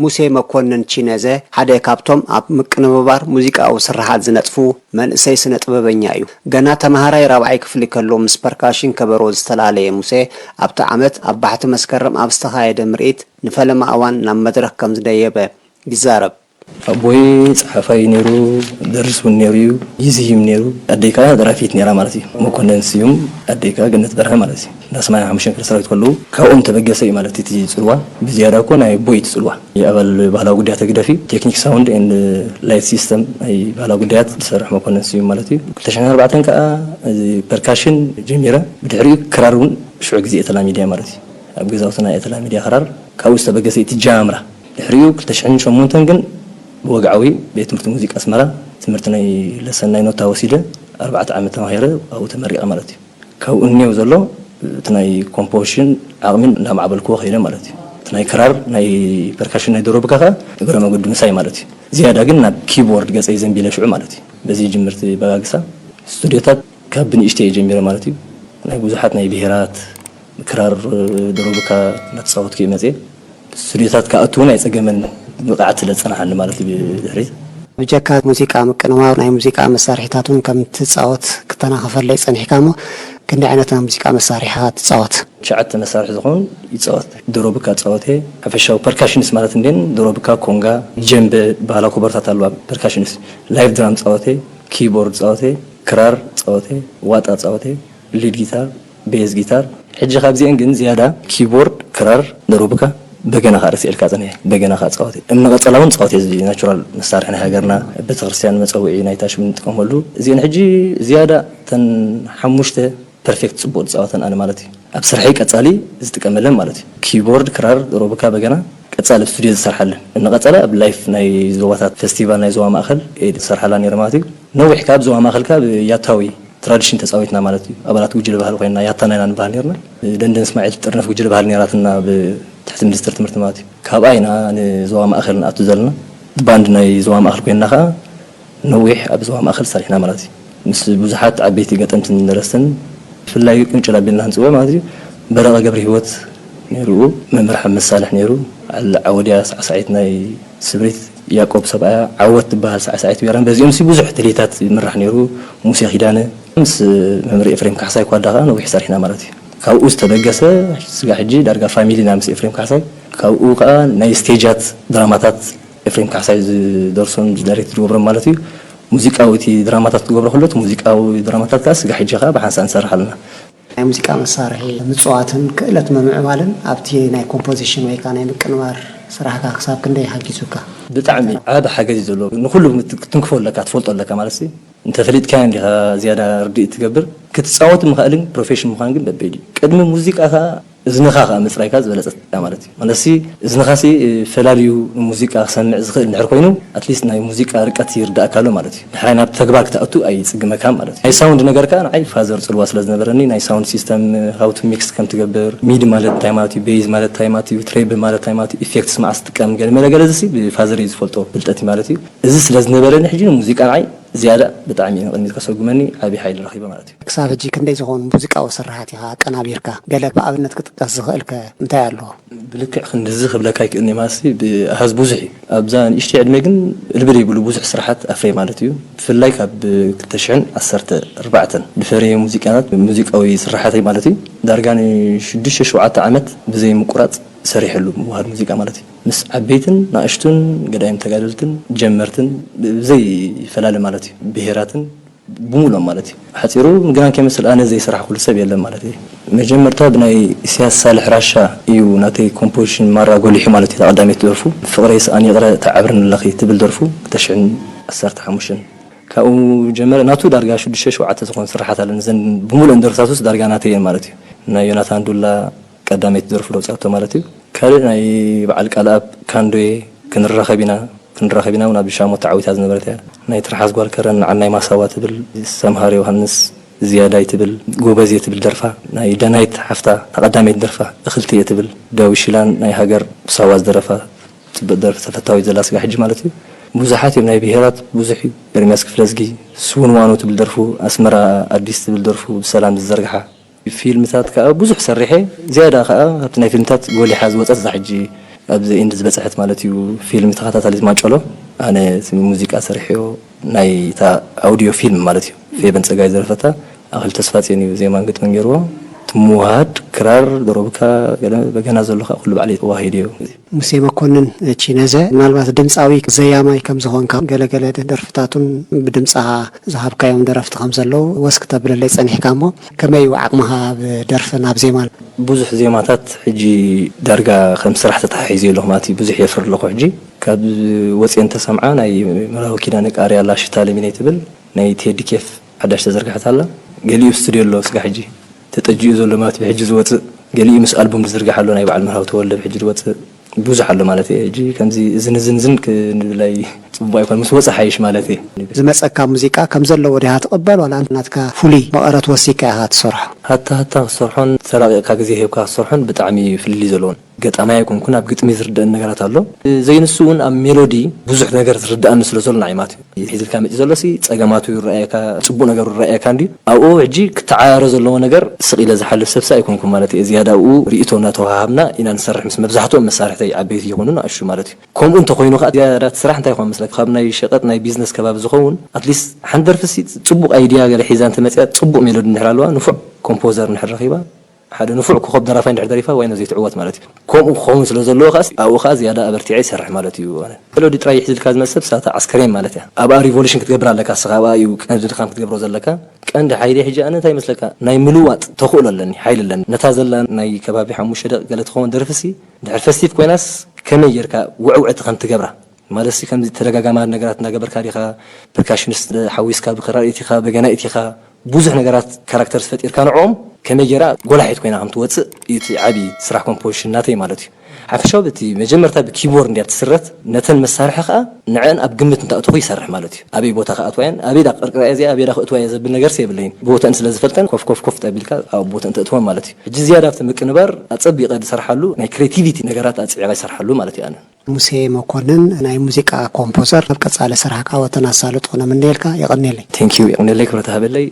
ሙሴ መኮንን ቺነዘ ሓደ ካብቶም ኣብ ምቅንብባር ሙዚቃዊ ስርሓት ዝነጥፉ መንእሰይ ስነ ጥበበኛ እዩ። ገና ተምሃራይ ራብዓይ ክፍሊ ከሎ ምስ ፐርካሽን ከበሮ ዝተላለየ ሙሴ፣ ኣብቲ ዓመት ኣብ ባሕቲ መስከረም ኣብ ዝተኻየደ ምርኢት ንፈለማ እዋን ናብ መድረኽ ከም ዝደየበ ይዛረብ። ኣቦይ ጸሓፋይ ነይሩ፣ ደርስ እውን ነይሩ እዩ፣ ይዝይም ነይሩ። ኣደይ ከኣ ደራፊት ነይራ ማለት እዩ። መኮነን ስዩም፣ ኣደይ ከኣ ገነት በርሀ ማለት እዩ። እንዳ ሰማንያ ሓሙሽተ ክፍለ ሰራዊት ከለዉ ካብኦም ተበገሰ እዩ ማለት እቲ ጽልዋ። ብዝያዳ እኮ ናይ ኣቦይ እቲ ጽልዋ። ኣባል ባህላዊ ጉዳያት ህግደፍ እዩ። ቴክኒክ ሳውንድ ኤንድ ላይት ሲስተም ናይ ባህላዊ ጉዳያት ዝሰርሕ መኮነን ስዩም ማለት እዩ። ክልተ ሽሕን ኣርባዕተን ከኣ እዚ ፐርካሽን ጀሚረ። ብድሕሪኡ ክራር እውን ሽዑ ግዜ እየ ተላሚደ ማለት እዩ። ኣብ ገዛውትና እየ ተላሚደ ክራር። ካብኡ ዝተበገሰ እቲ ጃምራ። ድሕሪኡ ክልተ ሽሕን ሸሞንተን ግን ብወግዓዊ ቤት ትምህርቲ ሙዚቃ ኣስመራ ትምህርቲ ናይ ለሰን ናይ ኖታ ወሲደ ኣርባዕተ ዓመት ተማሂረ ኣብኡ ተመሪቐ ማለት እዩ። ካብኡ እኒው ዘሎ እቲ ናይ ኮምፖዚሽን ዓቕሚን እንዳማዕበልክዎ ከይደ ማለት እዩ። እቲ ናይ ክራር ናይ ፐርካሽን ናይ ደሮብካ ከኣ እግረ መገዱ ምሳይ ማለት እዩ። ዝያዳ ግን ናብ ኪቦርድ ገጸይ ዘንቢለ ሽዑ ማለት እዩ። በዚ ጅምርቲ በጋግሳ ስቱዲዮታት ካብ ብንእሽተይ እየ ጀሚረ ማለት እዩ። ናይ ብዙሓት ናይ ብሄራት ክራር ደሮብካ እናተጻወትኩ እየ መጽየ። ስቱዲዮታት ክኣቱ እውን ኣይጸገመን፣ ብቕዓት ስለ ዝጸናሓኒ ማለት እዩ። ብድሕሪት ብጀካ ሙዚቃ ምቅንባር ናይ ሙዚቃ መሳርሒታት እውን ከም ትጻወት ክተናኸፈለይ ጸኒሕካ እሞ ክንደይ ዓይነት ናይ ሙዚቃ መሳርሒኻ ትጻወት? ትሽዓተ መሳርሒ ዝኾኑ ይጻወት። ደሮብካ ጻወቴ፣ ሓፈሻዊ ፐርካሽንስ ማለት እንዴን ደሮብካ፣ ኮንጋ፣ ጀምበ፣ ባህላዊ ኮበርታት ኣለዋ ፐርካሽንስ። ላይፍ ድራም ጻወቴ፣ ኪቦርድ ጻወቴ፣ ክራር ጻወቴ፣ ዋጣ ጻወቴ፣ ሊድ ጊታር፣ ቤዝ ጊታር። ሕጂ ካብዚአን ግን ዝያዳ ኪቦርድ፣ ክራር፣ ደሮብካ፣ በገና ከኣ ረሲዕልካ ጸኒሐ። በገና ከኣ ጻወቴ። እምኒ ቀጸላ እውን ጻወቴ፣ እዚ ናቹራል መሳርሒ ናይ ሃገርና፣ ቤተክርስትያን መጸውዒ ናይ ታሽም እንጥቀመሉ። እዚአን ሕጂ ዝያዳ እተን ሓሙሽተ ፐርፌክት ጽቡቕ ዝጻወተን ኣነ ማለት እዩ። ኣብ ስርሐይ ቀጻሊ ዝጥቀመለን ማለት እዩ። ኪቦርድ፣ ክራር፣ ደሮብካ፣ በገና ቀጻሊ ኣብ ስቱዲዮ ዝሰርሓለን። እምኒ ቀጸላ ኣብ ላይፍ ናይ ዞባታት ፌስቲቫል ናይ ዞባ ማእከል እየ ዝሰርሓላ ነይረ ማለት እዩ። ነዊሕ ካብ ዞባ ማእከል ካብ ያታዊ ትራዲሽን ተጻዊትና ማለት እዩ። ኣባላት ጉጅለ ባህሊ ኮይንና ያታና ኢና ንበሃል ነርና። ደንደን እስማዒል ትጥርነፍ ጉጅለ ባህሊ ነይራትና ብትሕቲ ሚኒስትሪ ትምህርቲ ማለት እዩ። ካብኣ ኢና ንዞባ ማእከል ንኣቱ ዘለና። ባንድ ናይ ዞባ ማእከል ኮይንና ከኣ ነዊሕ ኣብ ዞባ ማእከል ሰሪሕና ማለት እዩ። ምስ ብዙሓት ዓበይቲ ገጠምትን ደረስትን ብፍላይ ቅንጭል ኣቢልና ክንጽውዕ ማለት እዩ። በረቐ ገብረሂወት ነይሩ፣ መምህር ሓመድ ሳልሕ ነይሩ፣ በዓል ዓወድያ ሳዕሳዒት ናይ ስብሪት፣ ያቆብ ሰብኣያ፣ ዓወት ትበሃል ሳዕሳዒት ቤራን። በዚኦም ሲ ብዙሕ ትልሂታት ይምራሕ ነይሩ። ሙሴ ኪዳነ ምስ መምህር ኤፍሬም ካሕሳይ ኳዳ ከኣ ነዊሕ ሰሪሕና ማለት እዩ። ካብኡ ዝተበገሰ ስጋ ሕጂ ዳርጋ ፋሚሊና ምስ ኤፍሬም ካሕሳይ። ካብኡ ከኣ ናይ ስቴጃት ድራማታት ኤፍሬም ካሕሳይ ዝደርሶም ዝዳይሬክት ዝገብሮም ማለት እዩ። ሙዚቃዊ እቲ ድራማታት ክገብሮ ከሎ እቲ ሙዚቃዊ ድራማታት ከኣ ስጋ ሕጂ ከኣ ብሓንሳእ ንሰርሕ ኣለና። ናይ ሙዚቃ መሳርሒ ምጽዋትን ክእለት ምምዕባልን ኣብቲ ናይ ኮምፖዚሽን ወይ ከኣ ናይ ምቅንባር ስራሕካ ክሳብ ክንደይ ሓጊዙካ? ብጣዕሚ ዓቢ ሓገዝ እዩ ዘለዎ። ንኹሉ ምት-፣ ክትንክፎ ኣለካ፣ ትፈልጦ ኣለካ ማለት ሲ። እንተፈሊጥካዮ እንዲኻ ዝያዳ ርድኢት ትገብር። ክትጻወት ምኽኣልን ፕሮፌሽን ምዃን ግን በበይድ እዩ። ቅድሚ ሙዚቃ ከኣ እዝንኻ ከኣ ምጽራይካ ዝበለጸት እያ ማለት እዩ። ማለትሲ እዝንኻሲ ፈላልዩ ሙዚቃ ክሰምዕ ዝኽእል እንድሕር ኮይኑ፣ ኣትሊስት ናይ ሙዚቃ ርቀት ይርዳእካ ኣሎ ማለት እዩ። ድሕራይ ናብ ተግባር ክትኣቱ ኣይጽግመካን ማለት እዩ። ናይ ሳውንድ ነገር ከኣ ንዓይ ፋዘር ጽልዋ ስለ ዝነበረኒ፣ ናይ ሳውንድ ሲስተም፣ ሃው ቱ ሚክስ ከም ትገብር፣ ሚድ ማለት እንታይ ማለት እዩ፣ ቤዝ ማለት እንታይ ማለት እዩ፣ ትሬብል ማለት እንታይ ማለት እዩ፣ ኢፌክትስ መዓስ ትጥቀም፣ ገለ መለ ገለ፣ እዚ ብፋዘር እዩ ዝፈልጦ ፍልጠት ማለት እዩ። እዚ ስለ ዝነበረኒ ሕጂ ንሙዚቃ ንዓይ ዝያዳ ብጣዕሚ እዩ ንቕድሚት ከሰጉመኒ ዓቢ ሓይሊ ረኺበ ማለት እዩ። ክሳብ ሕጂ ክንደይ ዝኾኑ ሙዚቃዊ ስርሓት ኢኻ ኣቀናቢርካ? ገለ ብኣብነት ክጥቀስ ዝኽእል ከ እንታይ ኣሎ? ብልክዕ ክንድዚ ክብለካ ኣይክእልን እየ፣ ማለትሲ ብኣሃዝ ብዙሕ እዩ። ኣብዛ ንእሽተይ ዕድመ ግን እልቢ ዘይብሉ ብዙሕ ስርሓት ኣፍርየ ማለት እዩ። ብፍላይ ካብ ክልተ ሽሕን ዓሰርተ ኣርባዕተን ዝፈረየ ሙዚቃታት፣ ሙዚቃዊ ስርሓተይ ማለት እዩ፣ ዳርጋ ንሽዱሽተ ሸውዓተ ዓመት ብዘይ ምቁራጽ ሰሪሐሉ ምውሃድ ሙዚቃ ማለት እዩ። ምስ ዓበይትን ናእሽቱን ገዳይም ተጋደልትን ጀመርትን ብዘይ ይፈላለ ማለት እዩ። ብሄራትን ብምሉኦም ማለት እዩ። ሓጺሩ ምግናን ከይመስል ኣነ ዘይሰራሕኩሉ ሰብ የለን ማለት እዩ። መጀመርታ ብናይ ኢሳያስ ሳልሕ ራሻ እዩ ናተይ ኮምፖዚሽን ማራ ጎሊሑ ማለት እዩ። እታ ቀዳመይቲ ደርፉ ፍቕረይ ስኣን ይቕረ እታ ዓብርኒ ኣለኺ ትብል ደርፉ ክልተ ሽሕን ዓሰርተ ሓሙሽተን ካብኡ ጀመረ። ናቱ ዳርጋ ሽዱሽተ ሸውዓተ ዝኾኑ ስርሓት ኣለኒ። እዘን ብምሉእን ደርፍታቱስ ዳርጋ ናተይ እየን ማለት እዩ። ናይ ዮናታን ዱላ ቀዳመይቲ ደርፉ ደውጻቶ ማለት እዩ። ካልእ ናይ በዓል ቃልኣብ ካንዶዬ ክንራኸብ ኢና፣ ክንራኸብ ኢና እውን ኣብ ሻሞ ተዓዊታ ዝነበረት እያ። ናይ ትርሓስ ጓል ከረን ንዓናይ ማሳዋ ትብል፣ ሰምሃር ዮሃንስ ዝያዳይ ትብል፣ ጎበዜ ትብል ደርፋ፣ ናይ ደናይት ሓፍታ ተቐዳመይቲ ደርፋ እኽልቲ እየ ትብል፣ ዳዊት ሽላን ናይ ሃገር ብሳዋ ዝደረፋ ጽብቕ ደርፊ ተፈታዊት ዘላ ስጋ ሕጂ ማለት እዩ። ብዙሓት እዮም ናይ ብሄራት ብዙሕ እዩ። ኤርምያስ ክፍለዝጊ፣ ስውን ዋኖ ትብል ደርፉ፣ ኣስመራ ኣዲስ ትብል ደርፉ ብሰላም ዝዘርግሓ፣ ፊልምታት ከኣ ብዙሕ ሰሪሐ፣ ዝያዳ ከኣ ካብቲ ናይ ፊልምታት ጎሊሓ ዝወጸት እዛ ሕጂ ኣብዚ ኢንድ ዝበፅሐት ማለት እዩ። ፊልም ተኸታታሊ ዝማጨሎ ኣነ ሙዚቃ ሰሪሕዮ፣ ናይ እታ ኣውዲዮ ፊልም ማለት እዩ። ፌበን ፀጋይ ዝደረፈታ ኣኽል ተስፋፅዮን እዩ ዜማን ግጥምን ገይርዎ። እቲ ምውሃድ ክራር፣ ደሮብካ፣ ገለ በገና ዘሎ ከዓ ኩሉ ባዕለይ ተዋሂድዮ። ሙሴ መኮንን ቺነዘ፣ ምናልባት ድምፃዊ ዘያማይ ከም ዝኾንካ፣ ገለገለ ደርፍታቱን ብድምፃኻ ዝሃብካዮም ደረፍቲ ከም ዘለዉ ወስክ ተብለለይ ፀኒሕካ እሞ፣ ከመይ እዩ ዓቕምኻ ኣብ ደርፍን ኣብ ዜማን? ብዙሕ ዜማታት ሕጂ ዳርጋ ከም ስራሕ ተተሓሒዙ ኣለኹ ማለት እዩ። ብዙሕ የፍር ኣለኹ ሕጂ። ካብ ወፅየ እንተሰምዓ ናይ መራዊ ኪዳነ ቃርያ ኣላ ሽታ ለሚነይ ትብል ናይ ቴዲ ኬፍ ሓዳሽ ተዘርግሐት ኣላ። ገሊኡ ስቱድዮ ኣሎ ስጋ ሕጂ ተጠጂኡ ዘሎ ማለት ብሕጂ ዝወፅእ፣ ገሊኡ ምስ ኣልቡም ዝዝርጋሕ ኣሎ ናይ በዓል መርሃዊ ተወልደ ብሕጂ ዝወፅእ ብዙሕ ኣሎ ማለት እየ። ሕጂ ከምዚ እዝን እዝን እዝን ክንብላይ ፅቡቅ ኣይኮን፣ ምስ ወፅእ ሓይሽ ማለት እየ። ዝመፀካ ሙዚቃ ከም ዘለዎ ዲኻ ትቕበል ዋላ ናትካ ፍሉይ መቐረት ወሲካ ኢኻ ትሰርሖ? ሃታ ሃታ ክሰርሖን ተራቂቕካ ግዜ ሂብካ ክሰርሖን ብጣዕሚ ፍልልይ ዘለዎን። ገጣማይ ኣይኮንኩን፣ ኣብ ግጥሚ ዝርደአን ነገራት ኣሎ። ዘይንሱ እውን ኣብ ሜሎዲ ብዙሕ ነገር ዝርደኣኒ ስለ ዘሎ ንዓይ ማለት እዩ። ሒዝልካ መፂ ዘሎ ሲ ፀገማቱ ይረኣየካ፣ ፅቡቅ ነገሩ ይረኣየካ እንዲ ኣብኡ ሕጂ ክተዓያሮ ዘለዎ ነገር ስቕ ኢለ ዝሓልፍ ሰብሲ ኣይኮንኩን ማለት እየ። ዝያዳ ኣብኡ ርእይቶ እናተወሃሃብና ኢና ንሰርሕ ምስ መብዛሕትኦም መሳርሕተይ ዓበይቲ ይኹኑ ንኣሹ ማለት እዩ። ከምኡ እንተኮይኑ ከዓ ዝያዳ እቲ ስራሕ እንታይ ይኾን መስለካ? ካብ ናይ ሸቐጥ ናይ ቢዝነስ ከባቢ ዝኸውን ኣትሊስት ሓንቲ ደርፊ ሲ ፅቡቅ ኣይድያ ገለ ሒዛ እንተመፅያ ፅቡቅ ሜሎዲ እንድሕር ኣለዋ ንፉዕ ኮምፖዘር እንድሕር ረኺባ ሓደ ንፉዕ ኮኸብ ደራፋይ እንድሕር ደሪፋ ዋይ ነዘይ ትዕወት ማለት እዩ። ከምኡ ክኸውን ስለ ዘለዎ ከኣ ኣብኡ ከኣ ዝያዳ ኣበርቲዐ ይሰርሕ ማለት እዩ። ኣነ ሜሎዲ ጥራይ ይሕዝልካ ዝመጽእ ሰብ ሳታ ዓስከሬን ማለት እያ። ኣብኣ ሪቮሉሽን ክትገብር ኣለካ፣ ንስኻ ኣብኣ እዩ ቀንዲ ድኻም ክትገብሮ ዘለካ። ቀንዲ ሓይሊ ሕጂ ኣነ እንታይ ይመስለካ ናይ ምልዋጥ ተኽእሎ ኣለኒ፣ ሓይሊ ኣለኒ። ነታ ዘላ ናይ ከባቢ ሓሙሽተ ደቂ ገለ ትኸውን ደርፍሲ ድሕር ፈስቲቭ ኮይናስ ከመይ ጌርካ ውዕውዕቲ ከም ትገብራ ማለት ሲ ከምዚ ተደጋጋሚ ነገራት እናገበርካ ዲኻ ፐርካሽኒስት ሓዊስካ ብክራር ኢቲኻ በገና ኢቲኻ ብዙሕ ነገራት ካራክተርስ ፈጢርካ ንዕኦም ከመይ ጌራ ጎላሒት ኮይና ከም ትወፅእ እዩ እቲ ዓብዪ ስራሕ ኮምፖዚሽን ናተይ ማለት እዩ። ሓፈሻዊ እቲ መጀመርታ ብኪቦርድ እንድያ ትስረት ነተን መሳርሒ ከዓ ንዐን ኣብ ግምት እንተእትኹ ይሰርሕ ማለት እዩ። ኣበይ ቦታ ክኣትዋ እየን ኣበይ ዳ ቅርቅራ እዚኣ ኣበይ ዳ ክእትዋ እየ ዘብል ነገር የብለይን። ቦተን ስለ ዝፈልጠን ኮፍ ኮፍ ኮፍ ጠቢልካ ኣብ ቦተን ተእትወን ማለት እዩ። ሕጂ ዝያዳ ኣብቲ ምቅንባር ኣፀቢቐ ዝሰርሓሉ ናይ ክሬቲቪቲ ነገራት ኣፅዒቐ ይሰርሓሉ ማለት እዩ ኣነ። ሙሴ መኮንን ናይ ሙዚቃ ኮምፖዘር ኣብ ቀፃሊ ስራሕካ ወተን ኣሳልጥ ኩነ ምንደልካ የቐኔለይ። ቴንኪዩ የቕኔለይ ክብረት ሃበለይ።